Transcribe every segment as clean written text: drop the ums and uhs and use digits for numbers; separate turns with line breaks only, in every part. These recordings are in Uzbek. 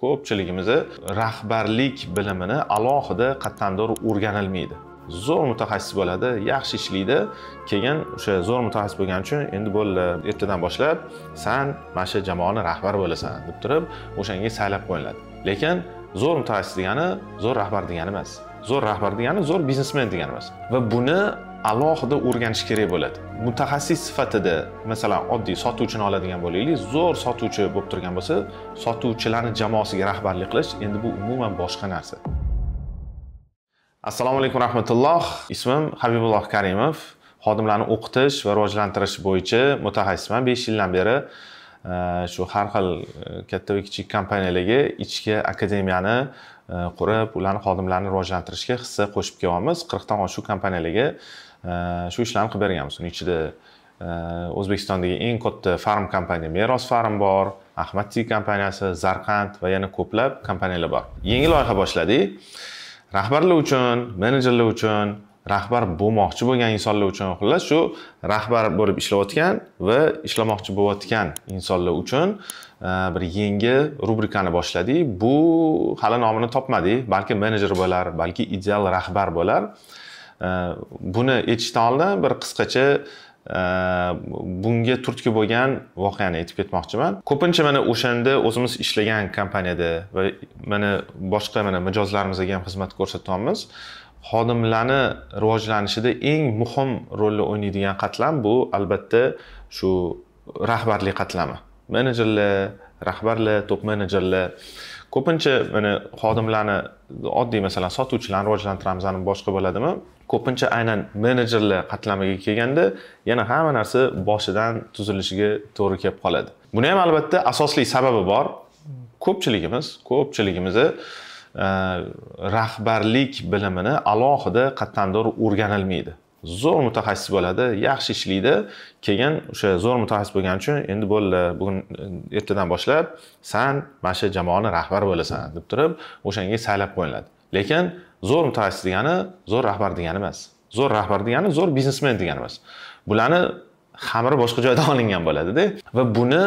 Ko'pchiligimiz rahbarlik bilimini alohida qattandir o'rganilmaydi. Zo'r mutaxassis bo'ladi, yaxshi ishlaydi, keyin o'sha zo'r mutaxassis bo'lgani uchun endi bo'ldi, ertadan boshlab san mana shu jamoani rahbari bo'lasan deb turib, o'shanga saylab qo'yiladi. Lekin zo'r mutaxassis degani zo'r rahbar degani emas. Zo'r rahbar degani zo'r biznesmen degani emas. Va buni alohida o'rganish kerak bo'ladi. Mutaxassis sifatida, masalan, oddiy sotuvchini oladigan bo'laylik, zo'r sotuvchi bo'lib turgan bo'lsa, sotuvchilarning jamoasiga rahbarlik qilish endi bu umuman boshqa narsa. Assalomu alaykum rahmatulloh. Ismim Habibulloh Karimov. Xodimlarni o'qitish va rivojlantirish bo'yicha mutaxassisman. 5 yildan beri shu har xil katta va kichik kompaniyalarga ichki akademiyani qurib, ularni xodimlarini rivojlantirishga hissa qo'shib kelyapmiz. 40 dan oshiq kompaniyalarga shu ishlarni qilib berganmiz. Uning ichida O'zbekistondagi eng katta farm kompaniya Meros Farm bor, Ahmad Tea kompaniyasi, Zarqand va yana ko'plab kompaniyalar bor. Yangi loyiha boshladik. Rahbarlar uchun, menejerlar uchun, rahbar bo'lmoqchi bo'lgan insonlar uchun, xullas shu rahbar bo'lib ishlayotgan va ishlamoqchi bo'layotgan insonlar uchun bir yangi rubrikani boshladik. Bu hali nomini topmadik, balki menejer bo'lar, balki ideal rahbar bo'lar. Buni aytishdan oldin bir qisqacha bunga turtki bo'lgan voqeani aytib ketmoqchiman. Ko'pincha mana o'shanda o'zimiz ishlagan kompaniyada va mana boshqa mana mijozlarimizga ham xizmat ko'rsatyapmiz. Xodimlarni rivojlanishida eng muhim rolni o'ynaydigan qatlam bu albatta shu rahbarlik qatlami. Menejerlar, rahbarlar, top menejerlar. Ko'pincha mana xodimlarni oddiy masalan sotuvchilarni rivojlantiramiz, boshqa bo'ladimi? Ko'pincha aynan menejerlar qatlamiga kelganda yana hamma narsa boshidan tuzilishiga to'g'ri kelib qoladi. Buni ham albatta asosli sababi bor. Ko'pchiligimiz rahbarlik bilimini alohida qattandir o'rganilmaydi. Zo'r mutaxassis bo'ladi, yaxshi ishlaydi, keyin o'sha zo'r mutaxassis bo'lgani uchun endi bo'ldi, bugun ertadan boshlab san mana shu jamoani rahbari bo'lasan deb turib, o'shanga saylab qo'yiladi. Lekin zo'r mutaxassis degani zo'r rahbar degani emas. Zo'r rahbar degani zo'r biznesmen degani emas. Bularni xamiri boshqa joydan olingan bo'ladi-da. Va buni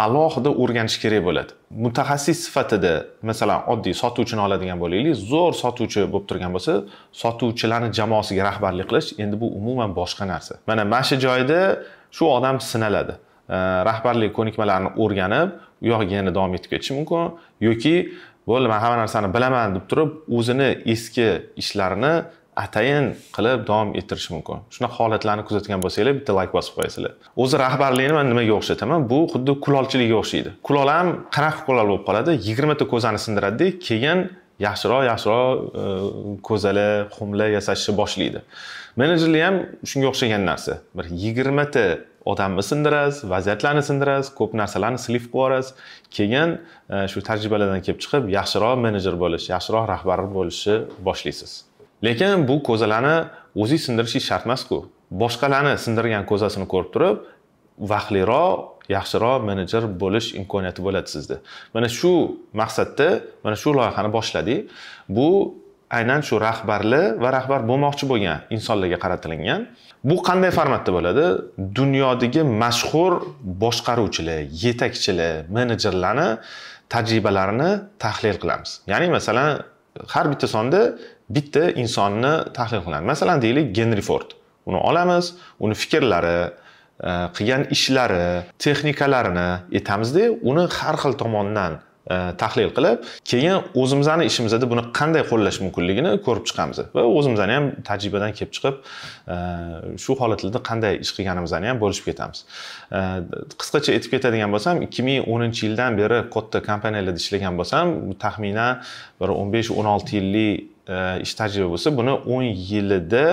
alohida o'rganish kerak bo'ladi. Mutaxassis sifatida, masalan, oddiy sotuvchini oladigan bo'laylik, zo'r sotuvchi bo'lib turgan bo'lsa, sotuvchilarning jamoasiga rahbarlik qilish endi bu umuman boshqa narsa. Mana shu joyda shu odam sinaladi. Rahbarlik ko'nikmalarini o'rganib, u yog'iga yana davom etib ketishi mumkin yoki bo'ldi, men hamma narsani bilaman deb turib, o'zini eski ishlarini atayin qilib davom ettirish mumkin. Shunaqa holatlarni kuzatgan bo'lsanglar, bitta like bosib qo'yasizlar. O'zi rahbarlikni men nimaga o'xshataman? Bu xuddi kulolchilikka o'xshaydi. Kulol ham qanaqa kulol bo'lib qoladi? 20 ta ko'zani sindiradi, keyin yaxshiroq ko'zalar, xumlar yasashni boshlaydi. Menejerlik ham shunga o'xshagan narsa. Bir 20 ta odamni sindirasiz, vaziyatlarni sindirasiz, ko'p narsalarni slif qilib yuborasiz. Keyin shu tajribalardan kelib chiqib, yaxshiroq menejer bo'lish, yaxshiroq rahbar bo'lishni boshlaysiz. Lekin bu ko'zalarni o'zingiz sindirishingiz shart emas-ku. Boshqalarni sindirgan ko'zasini ko'rib turib, vaqtliroq, yaxshiroq menejer bo'lish imkoniyati bo'ladi sizda. Mana shu maqsadda mana shu loyihani boshladik. Bu aynan shu rahbarlar va rahbar bo'lmoqchi bo'lgan insonlarga qaratilingan. Bu qanday formatda bo'ladi? Dunyodagi mashhur boshqaruvchilar, yetakchilar, menejerlarni tajribalarini tahlil qilamiz. Ya'ni masalan, har bitta sonda bitta insonni tahlil qilamiz. Masalan, deylik Genri Ford. Uni olamiz, uni fikrlari, qilgan ishlari, texnikalarini aytamizda, uni har xil tomondan tahlil qilib, keyin o'zimizni ishimizda buni qanday qo'llash mumkinligini ko'rib chiqamiz va o'zimizni ham tajribadan kelib chiqib, shu holatlarda qanday ish qilganimizni ham bo'lishib ketamiz. Qisqacha aytib ketadigan bo'lsam, 2010-yildan beri katta kompaniyalarda ishlagan bo'lsam, taxminan bir 15-16 yillik ish tajriba bo'lsa, buni 10 yilida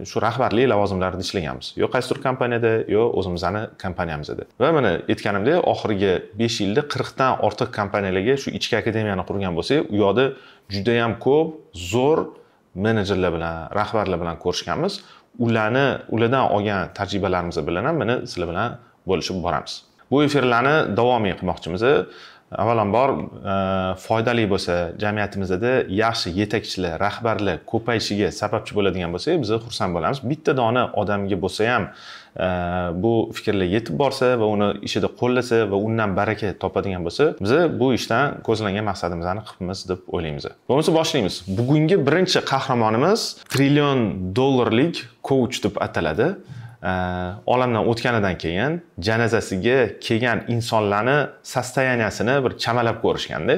shu rahbarlik lavozimlarida ishlaganmiz. Yo qaysidir kompaniyada, yo o'zimizni kompaniyamizda. Va mana aytganimdek, oxirgi 5 yilda 40 dan ortiq kompaniyalarga shu ichki akademiyani qurgan bo'lsak, u yoqda juda ham ko'p zo'r menejerlar bilan, rahbarlar bilan ko'rishganmiz. Ulardan olgan tajribalarimiz bilan ham mana sizlar bilan bo'lishib boramiz. Bu efirlarni davomiy qilmoqchimiz. Avvalambor foydali bo'lsa, jamiyatimizda yaxshi yetakchilar, rahbarlar ko'payishiga sababchi bo'ladigan bo'lsak, biz xursand bo'lamiz. Bitta dona odamga bo'lsa ham bu fikrlar yetib borsa va uni ishida qo'llasa va undan baraka topadigan bo'lsa, biz bu ishdan ko'zlangan maqsadimizni qilibmiz deb o'ylaymiz. Bo'lmasa boshlaymiz. Bugungi birinchi qahramonimiz trillion dollarlik coach deb ataladi. Olamdan o'tganidan keyin janozasiga kelgan insonlarni sostoyaniyasini bir chamalab ko'rishganda,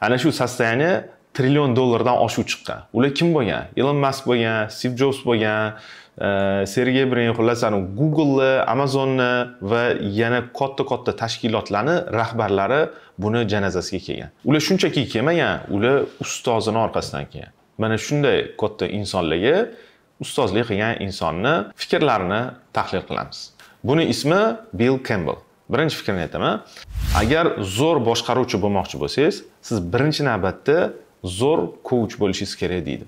ana shu sostoyaniya trillion dollardan oshib chiqqan. Ular kim bo'lgan? Elon Musk bo'lgan, Steve Jobs bo'lgan, Sergey Brin, xullas Google'ni, Amazon'ni va yana katta-katta tashkilotlarni rahbarlari buni janozasiga kelgan. Ular shunchaki kelmagan, ular ustozini orqasidan kelgan. Mana shunday katta insonlarga ustozlik qilgan insonni fikrlarini tahlil qilamiz. Buni ismi Bill Campbell. Birinchi fikrini aytaman. Agar zo'r boshqaruvchi bo'lmoqchi bo'lsangiz, siz birinchi navbatda zo'r coach bo'lishingiz kerak deydi.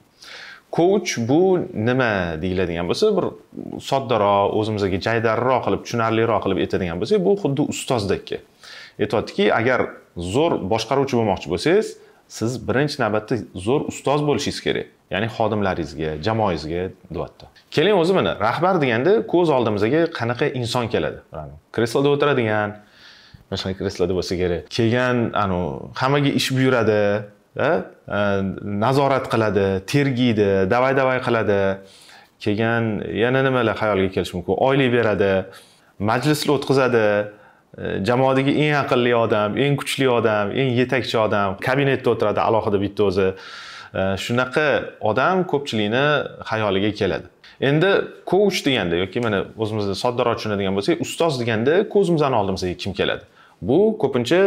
Coach bu nima deyiladigan bo'lsa, bir soddaroq, o'zimizga jaydarroq qilib, tushunarliroq qilib aytadigan bo'lsak, bu xuddi ustozdekki. Aytyaptiki, agar zo'r boshqaruvchi bo'lmoqchi bo'lsangiz, siz birinchi navbatda zo'r ustoz bo'lishingiz kerak. Ya'ni xodimlaringizga, jamoangizga deyapti. Keling o'zi mana rahbar deganda ko'z oldimizga qanaqa inson keladi? Kresloda o'tiradigan, mana shunaqa kresloda bo'lsa kerak. Kelgan, hammaga ish buyuradi, nazorat qiladi, tergiydi, davay-davay qiladi. Kelgan yana nimalar xayolga kelishi mumkin? Oylik beradi, majlislar o'tkazadi. Jamoadagi eng aqlli odam, eng kuchli odam, eng yetakchi odam, kabinetda o'tiradi alohida bitta o'zi. Shunaqa odam ko'pchilikni xayoliga keladi. Endi coach deganda yoki mana o'zimizda soddaroq tushunadigan bo'lsak, ustoz deganda ko'zimizning oldimizga kim keladi? Bu ko'pincha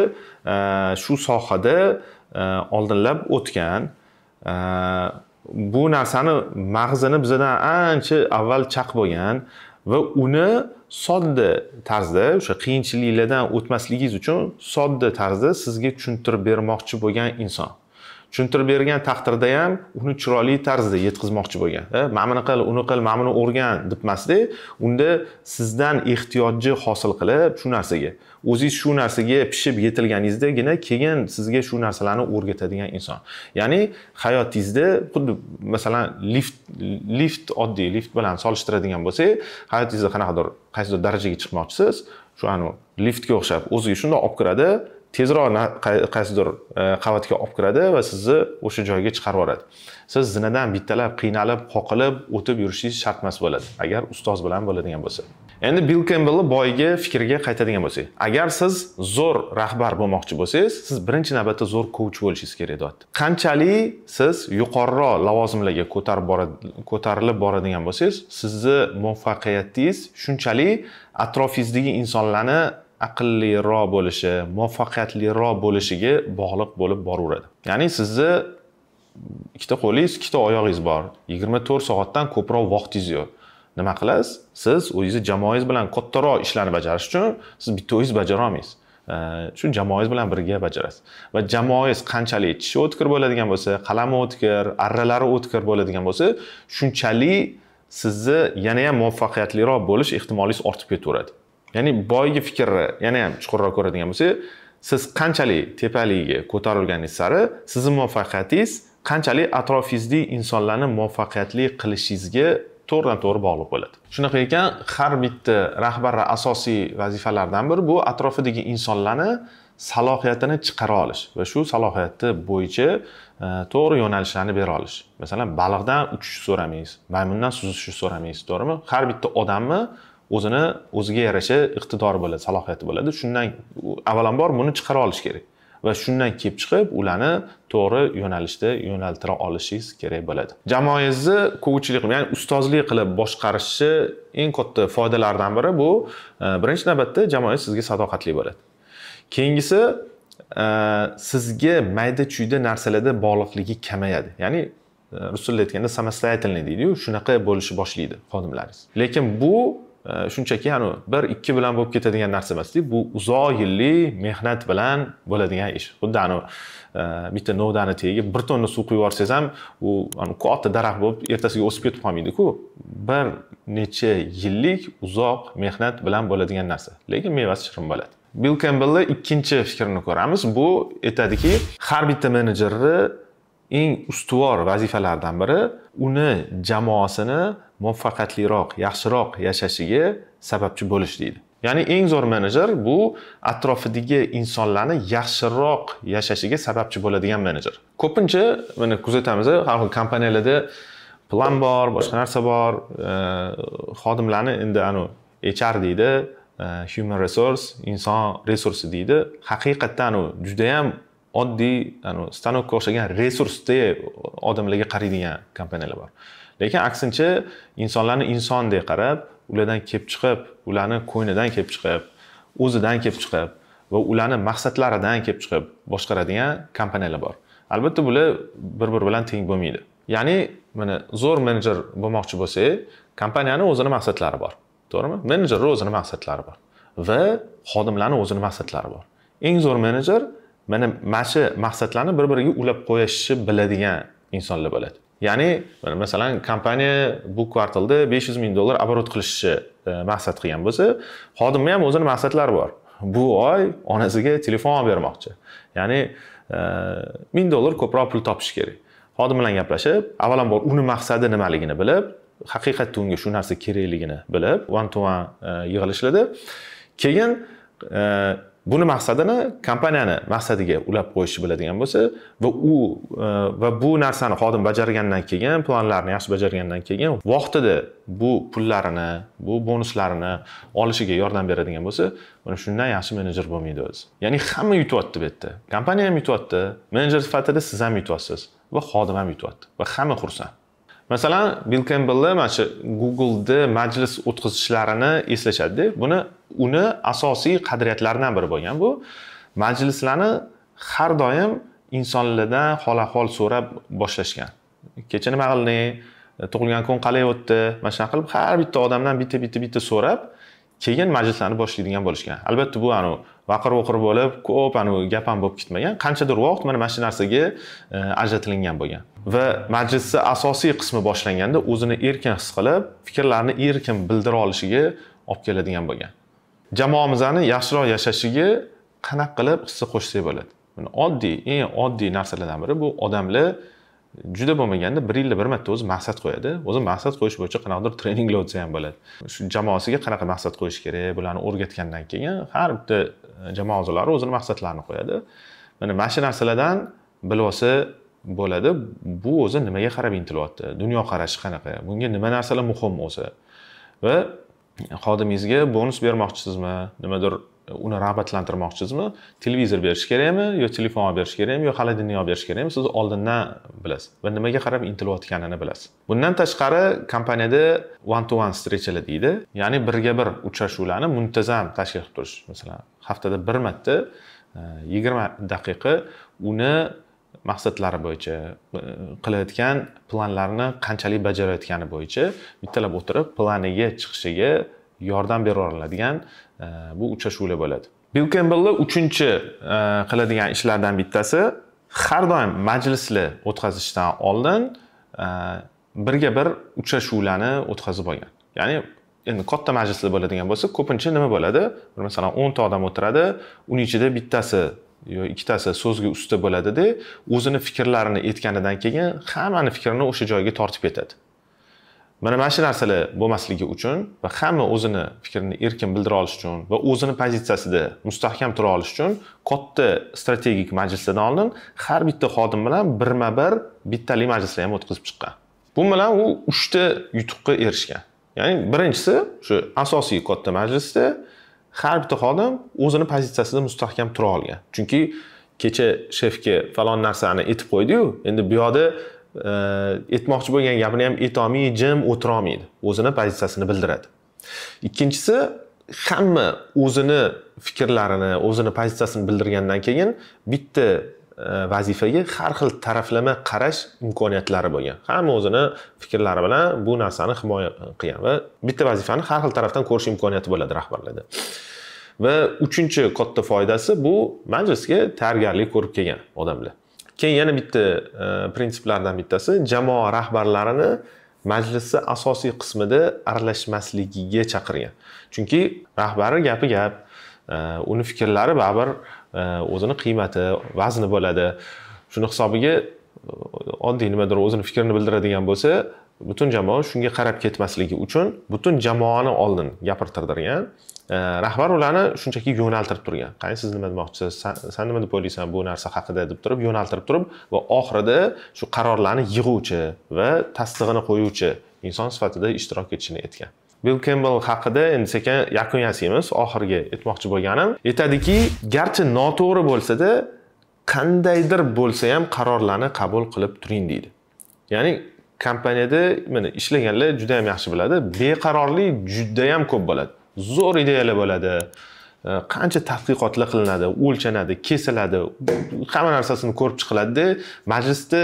shu sohada oldinlab o'tgan, bu narsani mag'zini bizdan ancha avval chaq bo'lgan va uni sodda tarzda, o'sha qiyinchiliklardan o'tmasligingiz uchun sodda tarzda sizga tushuntirib bermoqchi bo'lgan inson. Tushuntirib bergan taqdirda ham uni chiroyli tarzda yetkazmoqchi bo'lgan. Mana buni qil, uni qil, mana buni o'rgan debmasdi, unda sizdan ehtiyoji hosil qilib shu narsaga, o'zingiz shu narsaga pishib yetilganingizdagina keyin sizga shu narsalarni o'rgatadigan inson. Ya'ni hayotingizda xuddi masalan lift oddiy lift bilan solishtiradigan bo'lsak, hayotingizda qanaqadir qaysidir darajaga chiqmoqchisiz, shu liftga o'xshab o'ziga shundoq olib kiradi, tezroq qaysidir qavatga olib kiradi va sizni o'sha joyga chiqarib yuboradi. Siz zinadan bittalab, qiynalib, qoqilib o'tib yurishingiz shart emas bo'ladi, agar ustoz bilan bo'ladigan bo'lsa. Endi Bill Campbellning boyagi fikriga qaytadigan bo'lsak, agar siz zo'r rahbar bo'lmoqchi bo'lsangiz, siz birinchi navbatda zo'r coach bo'lishingiz kerak deyapti. Qanchalik siz yuqoriroq lavozimlarga ko'tarilib boradigan bo'lsangiz, sizni muvaffaqiyatingiz shunchalik atrofingizdagi insonlarni aqlliroq bo'lishi, muvaffaqiyatliroq bo'lishiga bog'liq bo'lib boraveradi. Ya'ni sizni ikkita qo'lingiz, ikkita oyog'ingiz bor. 24 soatdan ko'proq vaqtingiz yo'q. Nima qilasiz? Siz o'zingizni jamoangiz bilan kattaroq ishlarni bajarish uchun siz bitta o'zingiz bajara olmaysiz. Shu jamoangiz bilan birga bajarasiz. Va jamoangiz qanchalik tishi o'tkir bo'ladigan bo'lsa, qalami o'tkir, arralari o'tkir bo'ladigan bo'lsa, shunchalik sizni yana ham muvaffaqiyatliroq bo'lish ehtimolingiz ortib ketaveradi. Ya'ni boyagi fikrni yana ham chuqurroq ko'radigan bo'lsak, siz qanchalik tepaligiga ko'tarilganingiz sari sizning muvaffaqiyatingiz qanchalik atrofingizdagi insonlarni muvaffaqiyatli qilishingizga to'g'ridan-to'g'ri bog'liq bo'ladi. Shunaqa ekan, har bitta rahbarning asosiy vazifalaridan biri bu atrofidagi insonlarni salohiyatini chiqara olish va shu salohiyati bo'yicha to'g'ri yo'nalishlarni bera olish. Masalan, baliqdan uchishni so'ramaysiz, maymundan suzishni so'ramaysiz, to'g'rimi? Har bitta odamni o'zini o'ziga yarasha iqtidori bo'ladi, salohiyati bo'ladi. Shundan avvalambor buni chiqara olish kerak va shundan kelib chiqib ularni to'g'ri yo'nalishda yo'naltira olishingiz kerak bo'ladi. Jamoangizni coachlik qilib, ya'ni ustozlik qilib boshqarishni eng katta foydalaridan biri bu birinchi navbatda jamoangiz sizga sadoqatli bo'ladi. Keyingisi sizga mayda-chuyda narsalarda bog'liqligi kamayadi. Ya'ni rus tilida aytganda самостоятельный deydi-yu, shunaqa bo'lishi boshlaydi xodimlaringiz. Lekin bu shunchaki anu 1-2 bilan bo'lib ketadigan narsa emas-da, bu uzoq yillik mehnat bilan bo'ladigan ish. Xuddi anu bitta novdani tagiga 1 tonna suv quyib yuborsangiz ham u anu katta daraxt bo'lib ertasiga o'sib ketib qolmaydi-ku. Bir necha yillik uzoq mehnat bilan bo'ladigan narsa, lekin mevasi shirin bo'ladi. Bill Campbellning ikkinchi fikrini ko'ramiz. Bu aytadiki, har bitta menejerni eng ustuvor vazifalardan biri uni jamoasini muvaffaqiyatliroq, yaxshiroq yashashiga sababchi bo'lish deydi. Ya'ni eng zo'r menejer bu atrofidagi insonlarni yaxshiroq yashashiga sababchi bo'ladigan menejer. Ko'pincha mana kuzatamiz, har xil kompaniyalarda plan bor, boshqa narsa bor, xodimlarni endi anu HR deydi, human resource, inson resursi deydi. Haqiqatdan anu juda ham oddiy anu stanokka o'xshagan resursda odamlarga qaraydigan kompaniyalar bor. Lekin aksincha insonlarni insondek qarab, ulardan kelib chiqib, ularni ko'nglidan kelib chiqib, o'zidan kelib chiqib va ularni maqsadlaridan kelib chiqib boshqaradigan kompaniyalar bor. Albatta bular bir-biri bilan teng bo'lmaydi. Ya'ni mana zo'r menejer bo'lmoqchi bo'lsak, kompaniyaning o'zini maqsadlari bor. To'g'rimi? Menejerning o'zini maqsadlari bor va xodimlarning o'zini maqsadlari bor. Eng zo'r menejer mana shu maqsadlarni bir-biriga ulab qo'yishni biladigan insonlar bo'ladi. Ya'ni masalan kompaniya bu kvartalda $500 ming оборот qilishni maqsad qilgan bo'lsa, xodimning ham o'zini maqsadlari bor. Bu oy onasiga telefon olib bermoqchi. Ya'ni $1000 ko'proq pul topish kerak. Xodim bilan gaplashib, avvalambor uni maqsadi nimaligini bilib, haqiqatda unga shu narsa kerakligini bilib, one to one yig'ilishlarda keyin buni maqsadini kompaniyani maqsadiga ulab qo'yishni biladigan bo'lsa va u va bu narsani xodim bajargandan keyin, planlarni yaxshi bajargandan keyin vaqtida bu pullarini, bu bonuslarini olishiga yordam beradigan bo'lsa, mana shundan yaxshi menejer bo'lmaydi o'zi. Ya'ni hamma yutyapti bu yerda. Kompaniya ham yutyapti, menejer sifatida siz ham yutyapsiz va xodim ham yutyapti va hamma xursand. Masalan, Bill Campbellni mana shu Google'da majlis o'tkazishlarini eslashadi. Buni uni asosiy qadriyatlaridan biri bo'lgan bu majlislarni har doim insonlardan hol-ahvol so'rab boshlashgan. Kecha nima qilding? Tug'ilgan kun qalay o'tdi? Mana shunaqa qilib har bitta odamdan bitta-bitta so'rab, keyin majlislarni boshlaydigan bo'lishgan. Albatta bu anu vaqir-voqir bo'lib, ko'p anu gap ham bo'lib ketmagan. Qanchadir vaqt mana shu narsaga ajratilingan bo'lgan. Va majlisning asosiy qismi boshlanganda o'zini erkin his qilib, fikrlarini erkin bildira olishiga olib keladigan bo'lgan. Jamoamizni yaxshiroq yashashiga qanaqa qilib hissa qo'shsak bo'ladi? Buni oddiy, eng oddiy narsalardan biri bu odamlar juda bo'lmaganda bir yilda bir marta o'zi maqsad qo'yadi. O'zi maqsad qo'yish bo'yicha qanaqadir treninglar o'tsa ham bo'ladi. Shu jamoasiga qanaqa maqsad qo'yish kerak, bularni o'rgatgandan keyin har bitta jamoa a'zolari o'zini maqsadlarini qo'yadi. Mana shu narsalardan bilib olsa bo'ladi. Bu o'zi nimaga qarab intilyapti, dunyoqarashi qanaqa, bunga nima narsalar muhim o'zi. Va xodimingizga bonus bermoqchisizmi, nimadir uni rag'batlantirmoqchisizmi, televizor berish kerakmi, yo telefon olib berish kerakmi, yo xolodilnik olib berish kerakmi, siz oldindan bilasiz va nimaga qarab intilayotganini bilasiz. Bundan tashqari kompaniyada one to one встречаlar deydi, ya'ni birga bir uchrashuvlarni muntazam tashkil qilib turish. Masalan, haftada bir marta 20 daqiqa uni maqsadlari bo'yicha, qilayotgan planlarini qanchalik bajarayotgani bo'yicha bittalab o'tirib planiga chiqishiga yordam bera oladigan bu uchrashuvlar bo'ladi. Bill Campbellning uchinchi qiladigan ishlardan bittasi har doim majlislar o'tkazishdan oldin birga bir uchrashuvlarni o'tkazib olgan. Ya'ni endi katta majlislar bo'ladigan bo'lsa, ko'pincha nima bo'ladi? Masalan, 10 ta odam o'tiradi, uning ichida bittasi yo ikkitasi so'zga usta bo'ladi-da, o'zini fikrlarini aytganidan keyin hammani fikrini o'sha joyga tortib ketadi. Mana shu narsalar bo'lmasligi uchun va hamma o'zini fikrini erkin bildira olish uchun va o'zini pozitsiyasida mustahkam tura olish uchun katta strategik majlislardan oldin har bitta xodim bilan birma-bir bittali majlislar ham o'tkazib chiqqan. Bu bilan u 3 ta yutuqqa erishgan. Ya'ni birinchisi shu asosiy katta majlisda har bitta xodim o'zini pozitsiyasida mustahkam tura olgan. Chunki kecha shefga falon narsani aytib qo'ydi-yu, endi bu yoqda aytmoqchi bo'lgan gapini ham aytolmay, jim o'tira olmaydi. O'zini pozitsiyasini bildiradi. Ikkinchisi, hamma o'zini fikrlarini, o'zini pozitsiyasini bildirgandan keyin bitta vazifaga har xil taraflama qarash imkoniyatlari bo'lgan. Hamma o'zini fikrlari bilan bu narsani himoya qilgan va bitta vazifani har xil tarafdan ko'rish imkoniyati bo'ladi rahbarlarda. Va uchinchi katta foydasi bu majlisga tayyorgarlik ko'rib kelgan odamlar. Keyin yana bitta prinsiplardan bittasi jamoa rahbarlarini majlisning asosiy qismida aralashmasligiga chaqirgan. Chunki rahbarning gapi gap, Uni fikrlari baribir o'zini qiymati, vazni bo'ladi. Shuni hisobiga oddiy nimadir o'zini fikrini bildiradigan bo'lsa, butun jamoa shunga qarab ketmasligi uchun butun jamoani oldin gapirtirdirgan. Rahbar ularni shunchaki yo'naltirib turgan. Qani siz nima demoqchisiz? Sen nima deb o'ylaysan bu narsa haqida deb turib yo'naltirib turib va oxirida shu qarorlarni yig'uvchi va tasdig'ini qo'yuvchi inson sifatida ishtirok etishini aytgan. Bill Campbell haqida endi sekin yakun yasaymiz. Oxirgi aytmoqchi bo'lganim, aytadiki, garchi noto'g'ri bo'lsa-da, qandaydir bo'lsa ham qarorlarni qabul qilib turing deydi. Ya'ni kompaniyada mana ishlaganlar juda ham yaxshi biladi, beqarorlik juda ham ko'p bo'ladi. Zo'r ideyalar bo'ladi. Qancha tadqiqotlar qilinadi, o'lchanadi, kesiladi, hamma narsasini ko'rib chiqiladi, majlisda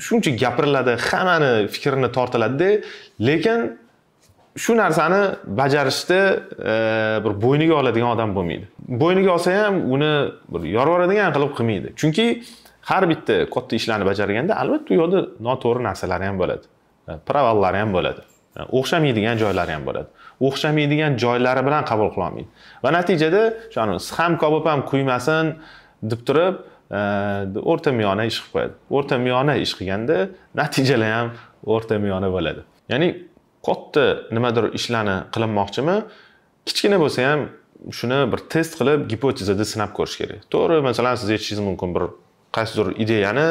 shuncha gapiriladi, hammani fikrini tortiladi, lekin shu narsani bajarishda bir bo'yniga oladigan odam bo'lmaydi. Bo'yniga olsa ham uni bir yorvoradigan qilib qilmaydi. Chunki har bitta katta ishlarni bajarganda albatta u yoqda noto'g'ri narsalar ham bo'ladi, pravallari ham bo'ladi, o'xshamaydigan joylari ham bo'ladi. O'xshamaydigan joylari bilan qabul qila olmaydi. Va natijada shuni ham kabob ham kuymasin deb turib o'rta miyona ish qilib qo'yadi. O'rta miyona ish qilganda natijalar ham o'rta miyona bo'ladi. Ya'ni katta nimadir ishlarni qilinmoqchimi, kichkina bo'lsa ham shuni bir test qilib gipotezada sinab ko'rish kerak. To'g'ri, masalan, siz aytishingiz mumkin bir qaysidir ideyani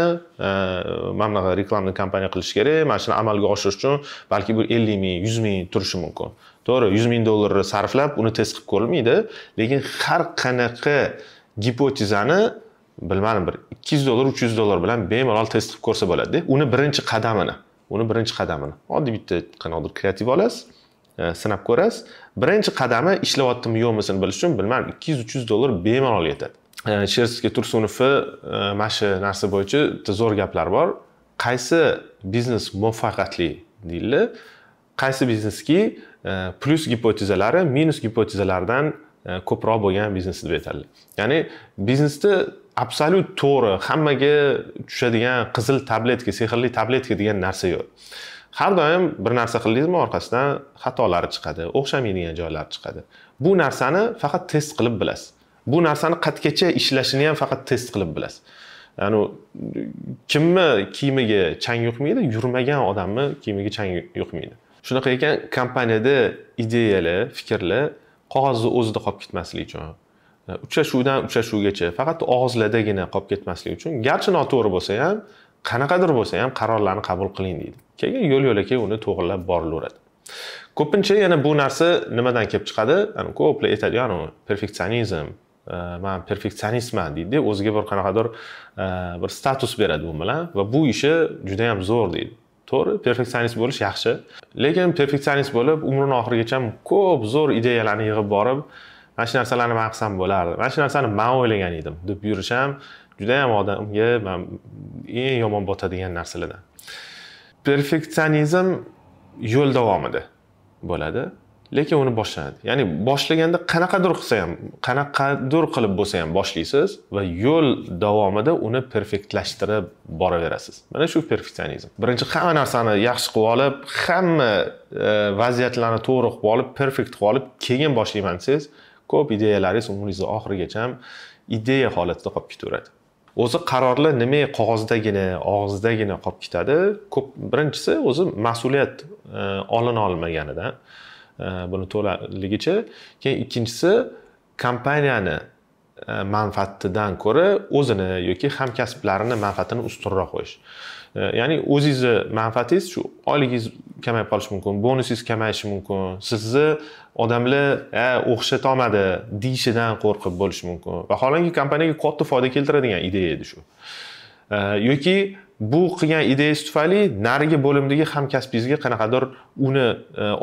mana bunaqa reklamni kompaniya qilish kerak, mana shuni amalga oshirish uchun balki bir 50 ming, 100 ming turishi mumkin. To'g'ri, 100 ming dollarni sarflab uni test qilib ko'rilmaydi, lekin har qanaqa gipotezani bilmadim bir 200 dollar, 300 dollar bilan bemalol test qilib ko'rsa bo'ladi. Uni birinchi qadamini, oddiy bitta qanaqadir kreativ olasiz, sinab ko'rasiz. Birinchi qadami ishlayaptimi yo'qmisini bilish uchun bilmadim 200-300 dollar bemalol yetadi. Sherzodga Tursunovni mana shu narsa bo'yicha bitta zo'r gaplar bor. Qaysi biznes muvaffaqiyatli deyiladi? Qaysi bizneski plyus gipotezalari minus gipotezalardan ko'proq bo'lgan biznes deb aytadi. Ya'ni biznesda absolyut to'g'ri, hammaga tushadigan qizil tabletka, sehrli tabletka degan narsa yo'q. Har doim bir narsa qildingizmi, orqasidan xatolari chiqadi, o'xshamaydigan joylari chiqadi. Bu narsani faqat test qilib bilasiz. Bu narsani qatgacha ishlashini ham faqat test qilib bilasiz. Ya'ni kimni kiyimiga chang yuqmaydi, yurmagan odamni kiyimiga chang yuqmaydi. Shunaqa ekan, kompaniyada ideyalar, fikrlar qog'ozni o'zida qolib ketmasligi uchun, uchrashuvdan uchrashuvgacha faqat og'izlardagina qolib ketmasligi uchun, garchi noto'g'ri bo'lsa ham, qanaqadir bo'lsa ham qarorlarni qabul qiling deydi. Keyin yo'l-yo'lakay uni to'g'rilab borilaveradi. Ko'pincha yana bu narsa nimadan kelib chiqadi? Ya'ni ko'plar aytadi, ya'ni perfeksionizm, men perfeksionistman deydi, o'ziga bir qanaqadir bir status beradi bu bilan va bu ishi juda ham zo'r deydi. To'g'ri, perfeksionist bo'lish yaxshi, lekin perfeksionist bo'lib umrini oxirigacha ko'p zo'r ideyalarni yig'ib borib, mana shu narsalarni men qilsam bo'lardi, mana shu narsani men o'ylagan edim deb yurish ham juda ham odamga eng yomon botadigan narsalardan. Perfeksionizm yo'l davomida bo'ladi, lekin uni boshlanadi. Ya'ni boshlaganda qanaqadir qilsa ham, qanaqadir qilib bo'lsa ham boshlaysiz va yo'l davomida uni perfektlashtirib boraverasiz. Mana shu perfeksionizm. Birinchi hamma narsani yaxshi qilib olib, hamma vaziyatlarni to'g'ri qilib olib, perfekt qilib olib, keyin boshlayman desangiz, ko'p ideyalaringiz umringizni oxirigacha ham ideya holatida qolib ketaveradi. O'zi qarorlar nima qog'ozdagina, og'izdagina qolib ketadi. Ko'p birinchisi o'zi mas'uliyat olina olmaganidan buni to'laligicha, keyin ikkinchisi kompaniyani manfaatidan ko'ra o'zini yoki hamkasblarini manfaatini ustunroq qo'yish. Ya'ni o'zingizni manfaatingiz shu oyligingiz kamayib qolishi mumkin, bonusingiz kamayishi mumkin, sizni odamlar o'xshata olmadi deyishidan qo'rqib bo'lishi mumkin. Vaholanki kompaniyaga katta foyda keltiradigan ideya edi shu. Yoki bu qilgan ideyangiz tufayli narigi bo'limdagi hamkasbingizga qanaqadir uni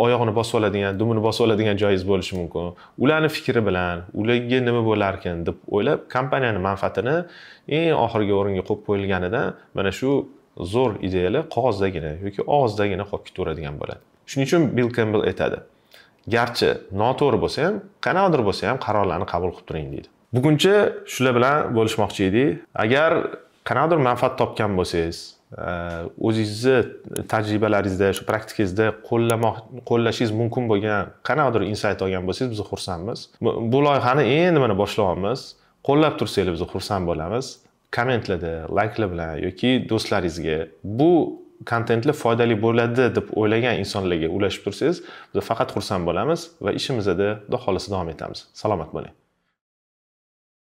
oyog'ini bosib oladigan, dumini bosib oladigan joyingiz bo'lishi mumkin. Ularni fikri bilan, ularga nima bo'larkan deb o'ylab, kompaniyani manfaatini eng oxirgi o'ringa qo'yib qo'yilganidan mana shu zo'r ideyalar qog'ozdagina yoki og'izdagina qolib ketaveradigan bo'ladi. Shuning uchun Bill Campbell aytadi: garchi noto'g'ri bo'lsa ham, qanaqadir bo'lsa ham qarorlarni qabul qilib turing deydi. Buguncha shular bilan bo'lishmoqchi edik. Agar qanaqadir manfaat topgan bo'lsangiz, O'zingizni tajribalaringizda, shu praktikangizda qo'llashingiz mumkin bo'lgan qanaqadir insight olgan bo'lsangiz, biz xursandmiz. Bu loyihani endi mana boshlayapmiz. Qo'llab tursanglar biz xursand bo'lamiz. Kommentlarda, layklar bilan yoki do'stlaringizga bu kontentlar foydali bo'ladi deb o'ylagan insonlarga ulashib tursangiz, biz faqat xursand bo'lamiz va ishimizda xudo xohlasa davom etamiz. Salomat bo'ling.